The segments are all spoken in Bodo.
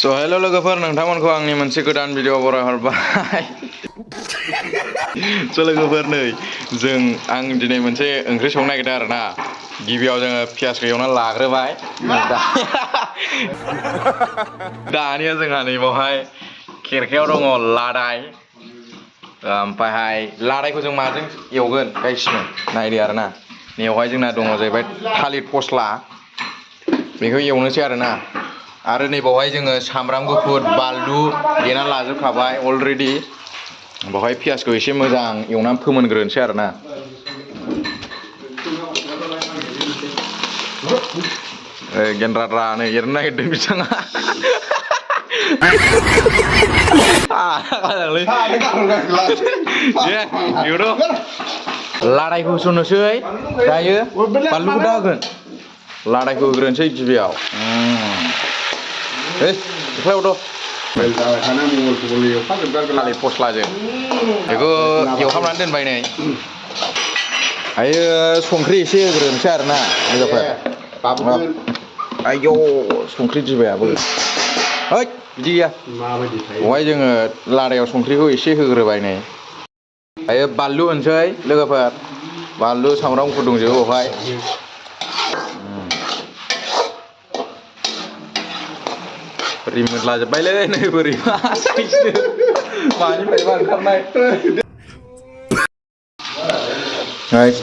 हेल' लोगोफोर नोंथांमोनखौ आंनि मोनसे गोदान भिडिअ बरायहरबाय लोगोफोर नै आं दिनै मोनसे ओंख्रि संनो नागिरदों आरोना गिबियाव जोङो पियासखौ एवना लाग्रोबाय दानिया जोंहा नैबावहाय खेरखायाव दङ लादाय ओमफ्रायहाय लादायखौ जों माजों एवगोन गायसिनो नायदो आरोना नैयावहाय जोंना दङ जाहैबाय थालिर फस्ला बेखौ एवनोसै आरोना आरो नैबावहाय जोङो सामब्राम गुफुर बानलु देना लाजोबखाबाय अलरेडि बावहाय पियासखौ एसे मोजां एवनानै फोमोनग्रोनोसै आरोना गेन्द्राद्रा नै एरनो नागिरदों बिथाङा लादायखौ होसननोसै दायो बानलुखौ दा होगोन लादायखौ होग्रोनोसै गिबियाव थालिर फस्लाजों बेखौ एवखांनानै दोनबाय नै आयो संख्रि एसे होग्रोनोसै आरोना लोगोफोर आयौ संख्रि दिबायाबो हैद बिदि गैया बेवहाय जोङो लादायाव संख्रिखौ एसे होग्रोबाय नै दायो बानलु होनोसै लोगोफोर बानलु सामब्राम गुफुर दंजोबो बेवहाय रिमोट लाजोब्बायलै नै बोरैबा साइसनो मानिफ्रायबा ओंखारनाय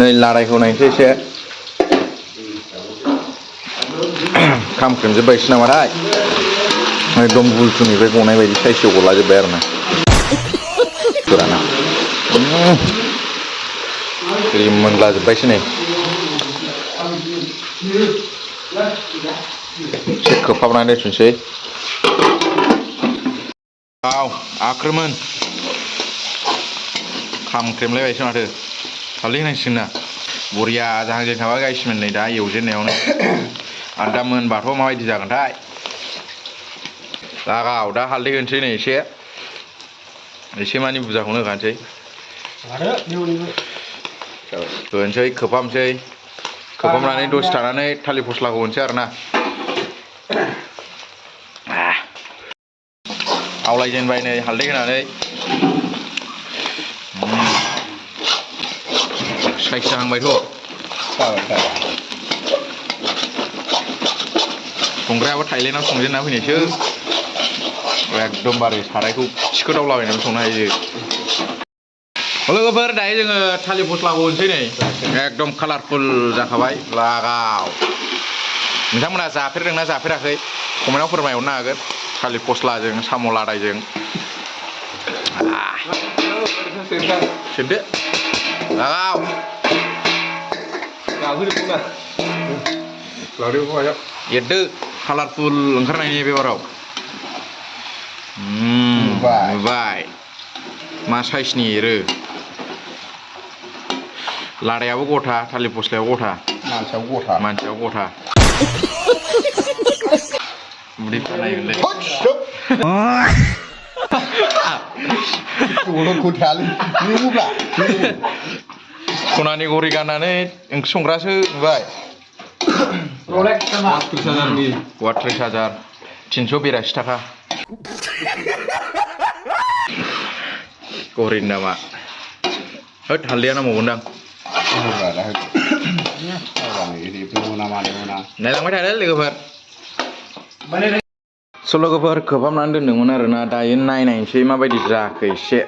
नै लादायखौ नायनोसै एसे खामख्रेमजोब्बायसो नामाथाय एकदम बुलथुनिफ्राय गनाय बायदि साइसआव गलाजोब्बाय आरोना फोराना रिमोट लाजोब्बायसो नै एसे खोबहाबनानै दोनथ'नोसै आख्रोमोन खामख्रेमलायबायसो माथो हालदै होनांसिगोन ना बरिया जाहांजों थाबा गायसिमोन नै दा एवजेननायावनो आरो दा मोनबाथ' माबायदि जागोनथाय लागाव दा हालदै होनोसै नै एसे मानि बुरजाखौनो होखानोसै होनोसै खोबहाबनानै दसे थानानै थालिर फस्लाखौ होनोसै आरोना आवलायजेनबाय नै हालदै होनानै साइज जाहांबायथ' संग्रायाबो थाइलेण्डआव संजेनना फैनायसो एकदमबारे सारायखौ थिखोदावलाबायनानै संनो हायो लोगोफोर दायो जोङो थालिर फस्लाखौ होनोसै नै एकदम कालारफुल जाखाबाय लागाव नोंथांमोना जाफेरदोंना जाफेराखै कमेन्टआव फोरमायहरनो हागोन थालिर फस्लाजों साम' लादायजों सेरदो लागाव एरदो कालारफुल ओंखारनायनि बेबाराव नुबाय मा साइसनि एरो लादायाबो गथा थालिर फस्लायाबो गथा मानसियाबो गथा उदैफ्रा नायगोनलै सनानि घरि गाननानै ओंख्रि संग्रासो नुबाय 30,000 382 थाखा घरिनि दामा होद हालदैया नांबावगोनदां नायलांबाय थादो लोगोफोर लोगोफोर खोबहाबनानै दोनदोंमोन आरोना दायो नायनायसै माबायदि जाखो एसे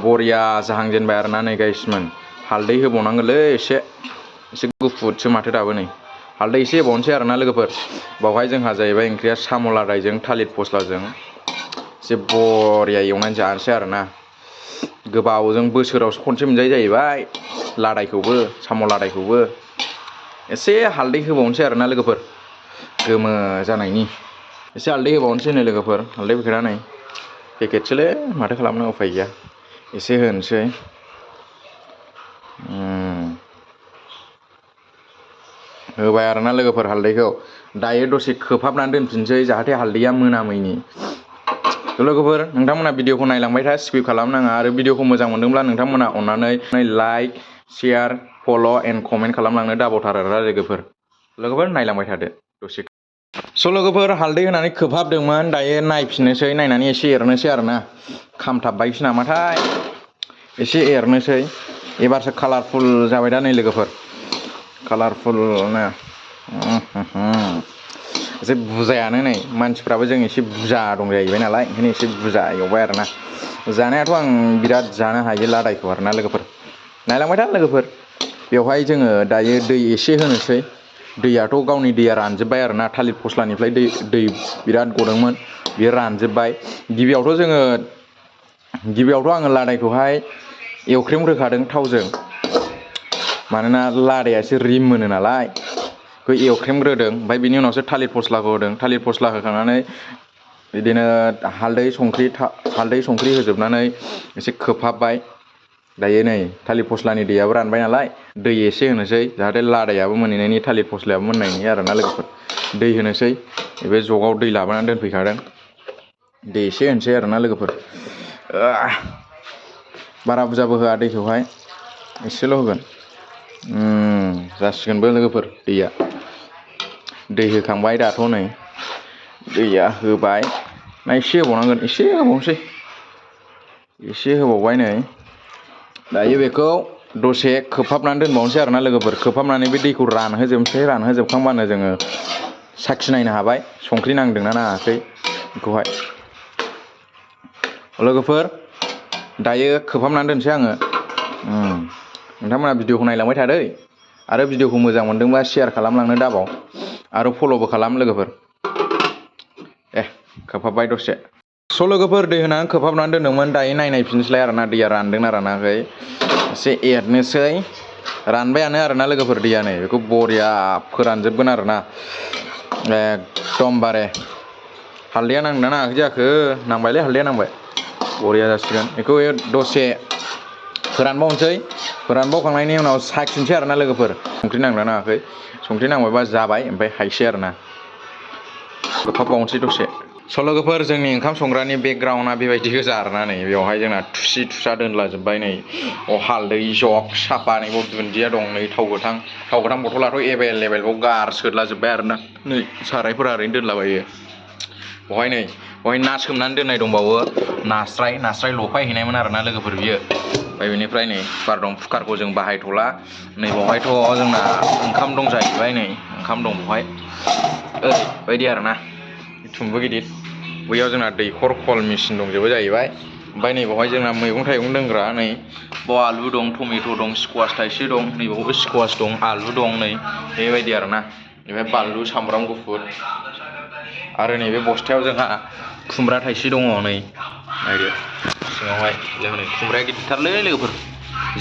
बरिया जाहांजेनबाय आरोना नै गाइसमोन हालदै होबावनांगोनलै एसे गुफुरसो माथो दाबो नै हालदै एसे होबावनोसै आरोना लोगोफोर बावहाय जोंहा जाहैबाय ओंख्रिया साम' लादायजों थालिर फस्लाजों एसे बरिया एवनानै जानोसै आरोना गोबावजों बोसोरावसो खनसे मोनजायो जाहैबाय लादायखौबो साम' लादायखौबो एसे हालदै होबावनोसै आरोना लोगोफोर गोमो जानायनि एसे हालदै होबावनोसै नै लोगोफोर हालदै पेकेटआ नै पेकेटसोलै माथो खालामनो उफाय गैया एसे होनोसै होबाय आरोना लोगोफोर हालदैखौ दायो दसे खोबहाबनानै दोनफिनसै जाहाथे हालदैया मोनामैनि लोगोफोर नोंथांमोना भिडिअखौ नायलांबाय था स्किप खालामनाङा आरो भिडिअखौ मोजां मोनदोंब्ला नोंथांमोना अन्नानै लाइक शेयार फल' एन्ड कमेन्ट खालामलांनो दाबावथार आरोना लोगोफोर नायलांबाय थादो दसे लोगोफोर हालदै होनानै खोबहाबदोंमोन दायो नायफिननोसै नायनानै एसे एरनोसै आरोना खामथाबबायसो नामाथाय एसे एरनोसै एबारसो कालारफुल जाबाय दा नै लोगोफोर कालारफुलनो एसे बुजायानो नै मानसिफ्राबो जों एसे बुजा दं जाहैबाय नालाय ओंखायनो एसे बुजा एवबाय आरोना जानायाथ' आं बिराद जानो हायो लादायखौ आरोना लोगोफोर नायलांबाय था लोगोफोर बेवहाय जोङो दायो दै एसे होनोसै दैयाथ' गावनि दैया रानजोब्बाय आरोना थालिर फस्लानिफ्राय दै बिराद गदोंमोन बियो रानजोब्बाय गिबियावथ' आङो लादायखौहाय एवख्रेमग्रोखादों थावजों मानोना लादाया एसे रिम मोनो नालाय बेखौ एवख्रेमग्रोदों ओमफ्राय बिनि उनावसो थालिर फस्लाखौ होदों थालिर फस्ला होखांनानै बिदिनो हालदै संख्रि होजोबनानै एसे खोबहाबबाय दायो नै थालिर फस्लानि दैयाबो रानबाय नालाय दै एसे होनोसै जाहाथे लादायाबो मोनहैनायनि थालिर फस्लायाबो मोननायनि आरोना लोगोफोर दै होनोसै बे जगाव दै लाबोनानै दोनफैखादों दै एसे होनोसै आरोना लोगोफोर बारा बुरजाबो होआ दैखौहाय एसेल' होगोन जासिगोनबो लोगोफोर दैया दै होखांबाय दाथ' नै दैया होबाय ना एसे होबावनांगोन एसे होबावनोसै एसे होबावबाय नै दायो बेखौ दसे खोबहाबनानै दोनबावनोसै आरोना लोगोफोर खोबहाबनानै बे दैखौ रानहोजोबखांबानो जोङो साखिनायनो हाबाय संख्रि नांदोंना नाङाखै बेखौहाय लोगोफोर दायो खोबहाबनानै दोनसै आङो नोंथांमोना भिडिअखौ नायलांबाय थादै आरो भिडिअखौ मोजां मोनदोंबा शेयार खालामलांनो दाबाव आरो फल'बो खालाम लोगोफोर खोबहाबबाय दसे लोगोफोर दै होनानै खोबहाबनानै दोनदोंमोन दायो नायफिनसैलाय आरोना दैया रानदोंना रानाखै एसे एरनोसै रानबायानो आरोना लोगोफोर दैया नै बेखौ बरिया फोरानजोबगोन आरोना एकदमबारे हालदैया नांदोंना नाङाखै जाखो नांबायलै हालदैया नांबाय बरिया जासिगोन बेखौ दसे फोरानबावखांनायनि उनाव साखिनोसै आरोना लोगोफोर संख्रि नांदोंना नाङाखै संख्रि नांबायबा जाबाय ओमफ्राय हायसै आरोना खोबहाबबावनोसै दसे लोगोफोर जोंनि ओंखाम संग्रानि बेकग्राउन्डआ बेबायदि गोजा आरोना नै बेवहाय जोंना थुसि थुसा दोनलाजोब्बाय नै हालदै जग साफा नै बाव दुन्दिया दं नै थाव गोथां बथलाथ' एभेलेबेल बाव सोदलाजोब्बाय आरोना नै सारायफोरा ओरैनो दोनलाबायो बेवहाय ना सोमनानै दोननाय दंबावो नास्राय लफायहैनायमोन आरोना लोगोफोर बियो ओमफ्राय बेनिफ्राय नै कुकार दं कुकारखौ जों बाहायथ'ला नै बेवहायथ' जोंना ओंखाम दं जाहैबाय नै ओंखाम दं बेवहाय ओरैबायदि आरोना थुम्बु गिदिर बैयाव जोंना दैखर खल मेचिन दंजोबो जाहैबाय ओमफ्राय नै बेवहाय जोंना मैगं थाइगं दोनग्रा नै बाव आलु दं टमेट' दं स्कुवास थाइसे दं नैबावबो स्कुवास दं आलु दं नै बेबायदि आरोना ओमफ्राय बानलु सामब्राम गुफुर आरो नैबे बस्थायाव जोंहा खुमब्रा थाइसे दङ नै नायदो सिङावहाय नै खुमब्राया गिदिरथारलै लोगोफोर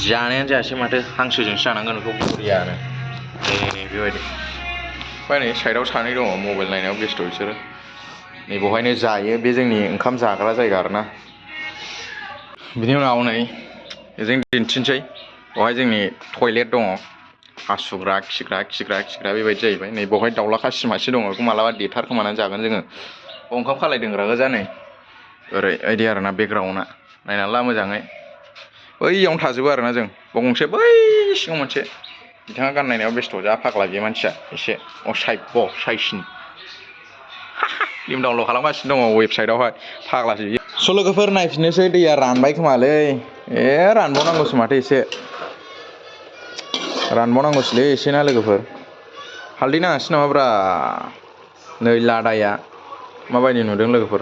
जानायानो जायासै माथो हांसोजोंसो जानांगोन बेखौ बरियानो नै बेबायदि ओमफ्राय नै साइडआव सानै दङ मबाइल नायनायाव बेस्थ' बिसोरो नै बेवहायनो जायो बे जोंनि ओंखाम जाग्रा जायगा आरोना बिनि उनाव नै जों दिन्थिनोसै बेवहाय जोंनि टयलेट दङ हासुग्रा खिग्रा बेबायदि जाहैबाय नै बेवहाय दाउला खासि मासे दङ बेखौ मालाबा देथारखोमानानै जागोन जोङो ओंखाम खालाय दोनग्रा गोजा नै ओरैबायदि आरोना बेकग्राउन्डआ नायनानै ला मोजाङै बैयावनो थाजोबो आरोना जों बाव गंसे बै सिङाव मोनसे बिथाङा गान नायनायाव बेस्थ' जा फाग्ला बे मानसिया एसे साइसनि लिम डाउनलड खालामगासिनो दङ वेबसाइटआवहाय फाग्लासो लोगोफोर नायफिननोसै दैया रानबाय खोमालै रानबावनांगौसो माथो एसे रानबावनांगौसोलै एसे ना लोगोफोर हालदै नाङासै नामाब्रा नै लादाया माबायदि नुदों लोगोफोर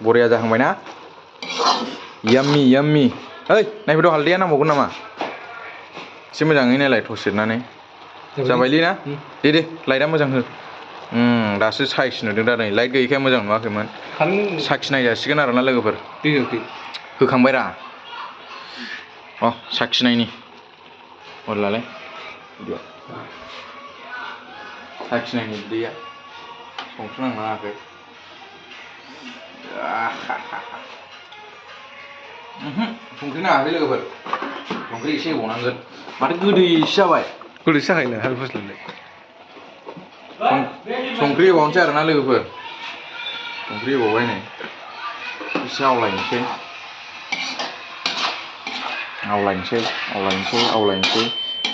बरिया जाहांबायना याम्मि ओइ नायफैद' हालदैया नांबावगोन नामा एसे मोजाङै नायलाय थौ सेरनानै जाबायलै ना दे लाइटआ मोजां हो दासो साइज नुदों दा नै लाइट गैयैखाय मोजां नुवाखैमोन साखिनाय जासिगोन आरोना लोगोफोर होखांबाय रा साखिनायनि हरलालाय साखिनायनि बिदैया संख्रि नाङाखै संख्रि नाङाखै लोगोफोर संख्रि एसे होबावनांगोन माथो गोदैसो जाबाय गोदैसो जाखायोनो हालदै फस्लालाय संख्रि होबावनोसै आरोना लोगोफोर संख्रि होबावबाय नै एसे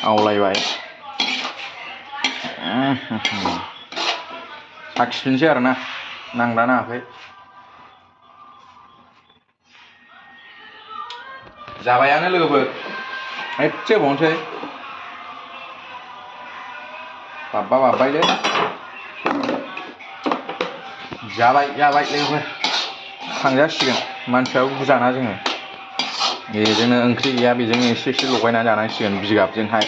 आवलायबाय साखिफिनसै आरोना नांदोंना नाङाखै जाबायानो लोगोफोर एसे होबावनोसै बाब्बायलै जाबाय लोगोफोर खांजासिगोन मानसियाबो बुरजाना जोङो बेजोंनो ओंख्रि गैया बेजोंनो एसे लगायनानै जानांसिगोन बिगाबजोंहाय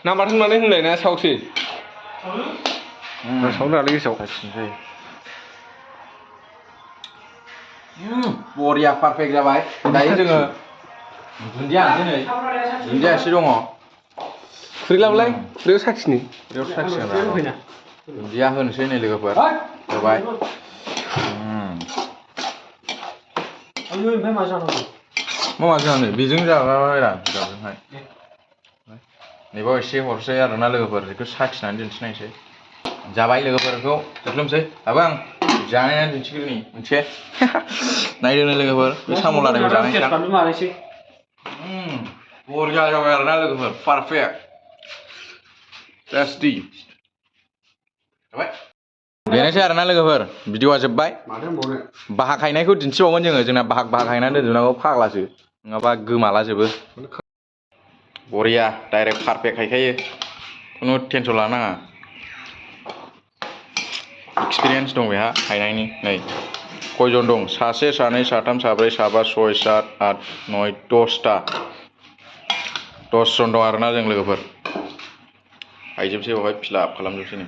ना बाथोन माने होनलायना सावसै सावनो नालाय गोसोआव साखिनोसै बरिया पारफेक्ट जाबाय दायो जोङो दुन्दिया होनोसै नै दुन्दिया एसे दङ खुरै लाबोलाय खुरैयाव साखिनि बेयाव साखिगोन दुन्दिया होनोसै नै लोगोफोर होबाय ओमफ्राय मा जानांगौ मा जानो बेजों जाबायरा बिगाबजोंहाय नैबाव एसे हरसै आरोना लोगोफोर बेखौ साखिनानै दिन्थिनायसै जाबाय लोगोफोरखौ खोख्लोमसै दाबो आं जानायनानै दिन्थिग्रोनि मोनसे नायदोनो लोगोफोर बे साम' लादायखौ जानायसै बरिया जाबाय आरोना लोगोफोर पारफेक्ट टेस्टि जाबाय बेनोसै आरोना लोगोफोर भिडिअआ जोब्बाय माथो होनबावनो बाहाखायनायखौ दिन्थिबावगोन जोङो जोंना बाहाखायनानै दोनजोबनांगौ फाग्लासो नङाबा गोमालाजोबो बरिया डाइरेक्ट पारफेक्ट हायखायो खुनु टेनसन लानो नाङा एक्सपिरियेन्स दं बेहा हायनायनि नै खयजन दं सासे सानै साथाम साब्रै साबा सय सात आठ नय 10टा 10 जन दं आरोना जों लोगोफोर हायजोबसै बेवहाय फिलाप खालामजोबसै नै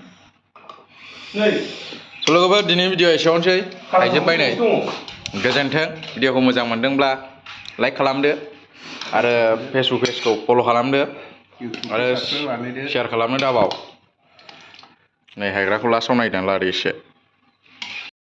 स' लोगोफोर दिनैनि भिडिअ एसेयावनोसै हायजोब्बाय नै गोजोन्थों भिडिअखौ मोजां मोनदोंब्ला लाइक खालामदो आरो फेसबुक पेजखौ फल' खालामदो आरो शेयार खालामनो दाबाव नै हायग्राखौ लास्टआव नायनानै लादो एसे